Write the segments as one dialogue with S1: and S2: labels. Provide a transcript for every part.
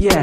S1: Yeah.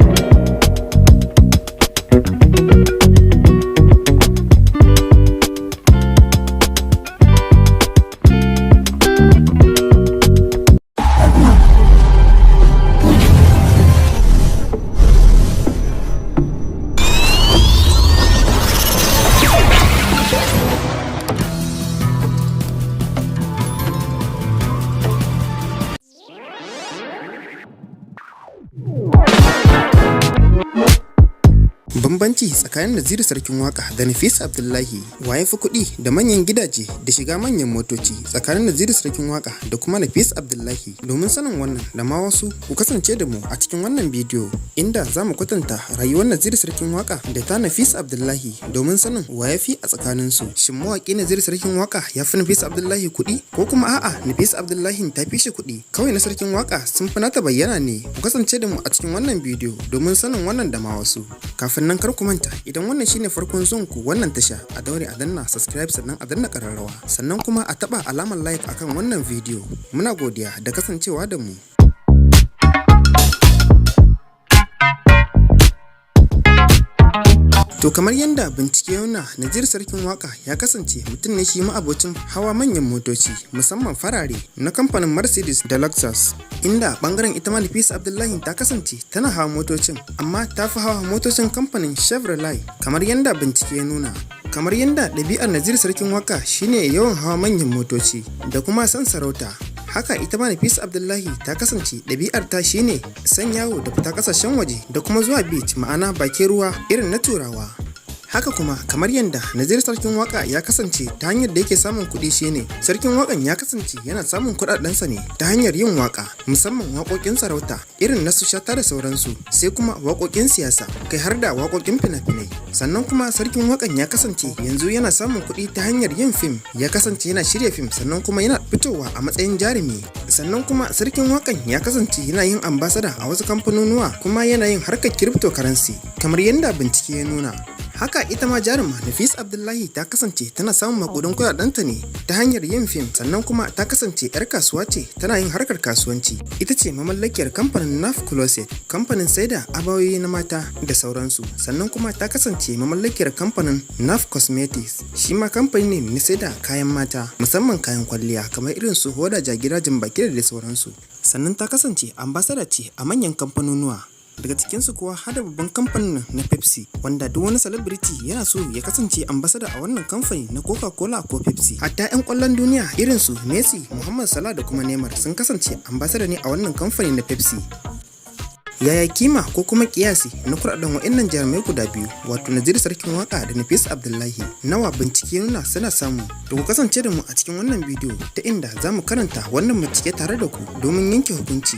S2: Bambanci tsakanin Naziru Sarkin Waka da Nafisa Abdullahi: wa ya fi kuɗi da manyan gidaje da shiga manyan motoci tsakanin Naziru Sarkin Waka da kuma Nafisa Abdullahi? Domin sanin wannan da ma wasu, ku kasance da mu a cikin wannan bidiyo, inda za mu kwatanta rayuwar Naziru Sarkin Waka da ta Nafisa Abdullahi domin sanin wa ya fi a tsakaninsu. Shin mawaƙi Naziru Sarkin Waka ya fi Nafisa Abdullahi kuɗi, ko kuma a'a, Nafisa Abdullahi ta fi shi kuɗi, kawai na Sarkin Waka sun fi nata bayyana ne? Ku kasance da mu a cikin wannan bidiyo domin sanin wannan da ma wasu. Kafin nan, kar ku manta, idan wannan shine farkon zuwan ku wannan tasha, a daure a danna subscribe, sannan a danna kararrawa, sannan kuma a taba alamar like akan wannan bidiyo. Muna godiya da kasancewa da mu. To, kamar yadda bincike nuna, Naziru Sarkin Waka ya kasance mutum ne shi ma'abocin hawa manyan motoci, musamman farare na kamfanin Mercedes da Lexus, inda bangaren ita ma Nafisa Abdullahi ta kasance tana hawa motocin, amma ta fi hawa motocin kamfanin Chevrolet, kamar yadda bincike ya nuna. Kamar yadda ɗabi'ar Naziru Sarkin Waka shine yawan hawa manyan motoci da kuma son sarauta, haka ita ma Nafisa Abdullahi ta kasance ɗabi'ar ta shine son yawo da fita ƙasashen waje da kuma zuwa beach, ma'ana bakin ruwa irin na Turawa. Haka kuma, kamar yadda Naziru Sarkin Waka ya kasance, ta hanyar da yake samun kuɗi shine, Sarkin Wakan ya kasance yana samun kuɗaɗensa ne ta hanyar yin waka, musamman waƙoƙin sarauta irin na su Shata da sauransu, sai kuma waƙoƙin siyasa, kai har da waƙoƙin fina-finai. Sannan kuma Sarkin Wakan ya kasance yanzu yana samun kuɗi ta hanyar yin fim. Ya kasance yana shirya fim, sannan kuma yana fitowa a matsayin jarumi. Sannan kuma Sarkin Wakan ya kasance yana yin ambasada a wasu kamfanonuwa, kuma yana yin harkar cryptocurrency, kamar yadda bincike ya nuna. Haka ita ma jaruma Nafisa Abdullahi ta kasance tana samun makudan kudadenta ne ta hanyar yin fim, sannan kuma ta kasance 'yar kasuwa ce, tana yin harkar kasuwanci. Ita ce mamallakiyar kamfanin Naf Closet, kamfanin saida abayoyi na mata da sauransu. Sannan kuma ta kasance mamallakiyar kamfanin Naf Cosmetics, shi ma kamfani ne na saida kayan mata, musamman kayan kwalliya kamar irin su hoda, jagira, baki da sauransu. Sannan ta kasance ambasada ce a manyan kamfanonuwa, daga cikinsu kuwa har da babban kamfanin na Pepsi, wanda duk wani celebrity yana so ya kasance ambasada a wannan kamfani na Coca-Cola ko Pepsi. Hatta 'yan kwallon duniya irin su Messi, Muhammad Salah da kuma Neymar sun kasance ambasada ne a wannan kamfani na Pepsi. Yaya kima ko kuma kiyasi na kuɗaɗen wa'annan jarumai guda biyu, wato Naziru Sarkin Waka da Nafisa Abdullahi, nawa bincike nuna suna samu? Da ku kasance da mu a cikin wannan bidiyo, ta inda za mu karanta wannan bincike tare da ku domin yanke hukunci.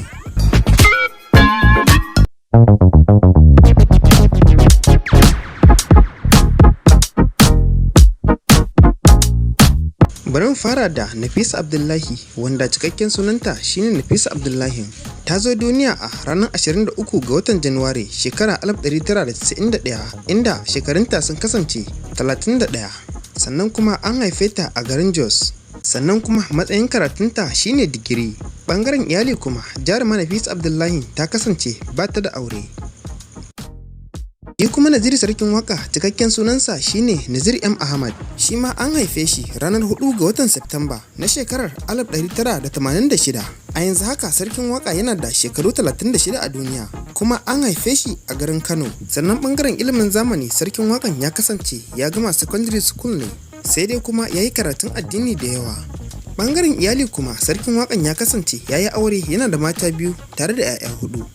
S2: Bari mu fara da Nafisa Abdullahi, wanda cikakken sunanta shine Nafisa Abdullahi. Ta zo duniya a ranar 23 ga watan Januwari shekara 1991, inda shekarunta sun kasance 31. Sannan kuma an haife ta a garin Jos. Sannan kuma matsayin karatunta shine digiri. Bangaren iyali kuma, jaruma Nafisa Abdullahi ta kasance ba ta da aure. Shi kuma Naziru Sarkin Waka, cikakken sunansa shine Nazir M Ahmad. Shi ma an haife shi ranar 4 ga watan Septamba na shekarar 1986. A yanzu haka Sarkin Waka yana da shekaru 36 a duniya, kuma an haife shi a garin Kano. Sannan bangaren ilimin zamani, Sarkin Wakan ya kasance ya gama secondary school ne, sai dai kuma ya yi karatun addini da yawa. Bangaren iyali kuma, Sarkin Wakan ya kasance ya yi aure, yana da mata biyu tare da 'ya'ya hudu.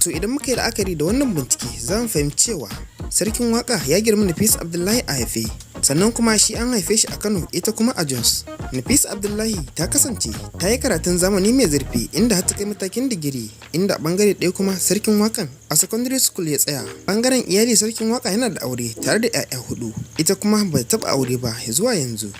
S2: To, idan muka yi la'akari da wannan bincike, za mu fahimci cewa Sarkin Waka ya girma Nafisa Abdullahi a haife, sannan kuma shi an haife shi a Kano, ita kuma a Jos. Nafisa Abdullahi ta kasance ta yi karatun zamani mai zurfi, inda har ta kai matakin digiri, inda bangare ɗaya kuma Sarkin Wakan a secondary school ya tsaya. Bangaren iyali, Sarkin Waka yana da aure tare da 'ya'ya hudu, ita kuma ba ta taɓa aure ba zuwa yanzu.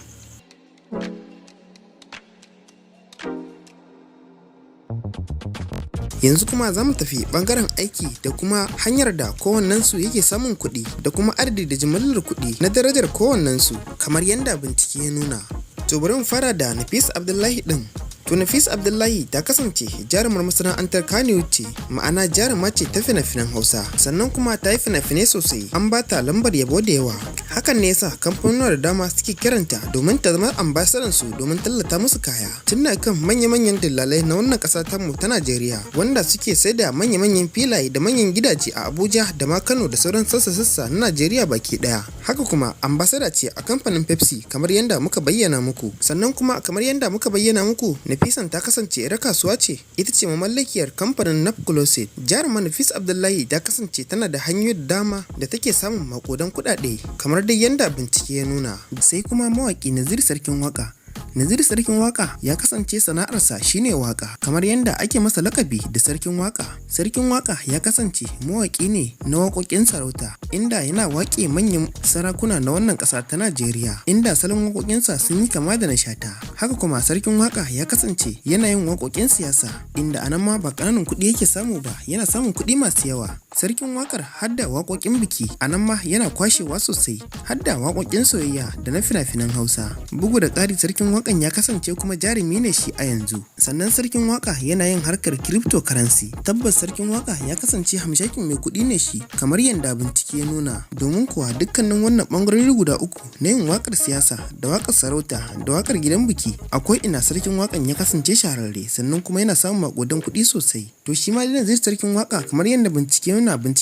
S2: Yanzu kuma za mu tafi bangaren aiki da kuma hanyar da kowannensu yake samun kuɗi, da kuma adadi da jimillar kuɗi na darajar kowannensu, kamar yadda bincike ya nuna. To, bari mu fara da Nafisa Abdullahi ɗin. To, Nafisa Abdullahi ta kasance jarumar masana'antar Kannywood ce, ma'ana jaruma ce ta fina-finan Hausa, sannan kuma ta yi fina-finai sosai, an ba ta lambar yabo da yawa. Hakan ne yasa kamfanonuwa da dama suke kiranta domin ta zama ambasadan su domin tallata musu kaya. Tun daga kan manya-manyan dillalai na wannan ƙasa tamu ta Najeriya, wanda suke sai da manya-manyan filaye da manyan gidaje a Abuja da ma Kano da sauran sassa-sassa na Najeriya baki ɗaya. Haka kuma ambasada ce a kamfanin Pepsi, kamar yadda muka bayyana muku. Sannan kuma, kamar yadda muka bayyana muku, Nafisan ta kasance 'yar kasuwa ce, ita ce mamallakiyar kamfanin Nap Closet. Jaruma Nafisa Abdullahi ta kasance tana da hanyoyi da dama da take samun maƙudan kuɗaɗe, kamar dai yadda bincike ya nuna. Sai kuma mawaƙi Naziru Sarkin Waƙa. Naziru Sarkin Waka ya kasance sana'arsa shine waka, kamar yadda ake masa lakabi da Sarkin Waka. Sarkin Waka ya kasance mawaƙi ne na waƙoƙin sarauta, inda yana waƙe manyan sarakuna na wannan ƙasa ta Najeriya, inda salon waƙoƙinsa sun yi kama da na Shata. Haka kuma Sarkin Waka ya kasance yana yin waƙoƙin siyasa, inda a nan ma ba ƙananan kuɗi yake samu ba, yana samun kuɗi masu yawa. Sarkin Wakar hadda waƙoƙin biki, a nan ma yana kwashewa sosai, hadda waƙoƙin soyayya da na fina-finan Hausa. Bugu da ƙari, Sarkin Wakan ya kasance kuma jarumi ne shi a yanzu. Sannan Sarkin Waka yana yin harkar cryptocurrency. Tabbas Sarkin Waka ya kasance hamshakin mai kuɗi ne shi, kamar yadda bincike ya nuna. Domin kuwa dukkanin wannan ɓangarori guda uku na yin waƙar siyasa da waƙar sarauta da waƙar gidan biki, akwai ina Sarkin Wakan ya kasance shahararre, sannan kuma yana samun maƙudan kuɗi sosai. To, shi ma dai Sarkin Waka, kamar yadda bincike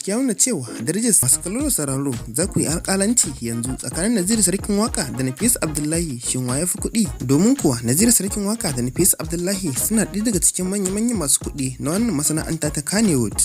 S2: ya nuna cewa darajar, masu kallo da sauraro, za ku yi alƙalanci yanzu tsakanin Naziru Sarkin Waka da Nafisa Abdullahi, shin wa ya fi kuɗi? Domin kuwa Naziru Sarkin Waka da Nafisa Abdullahi suna ɗaya daga cikin manya-manyan masu kuɗi na wannan masana'anta ta Kannywood.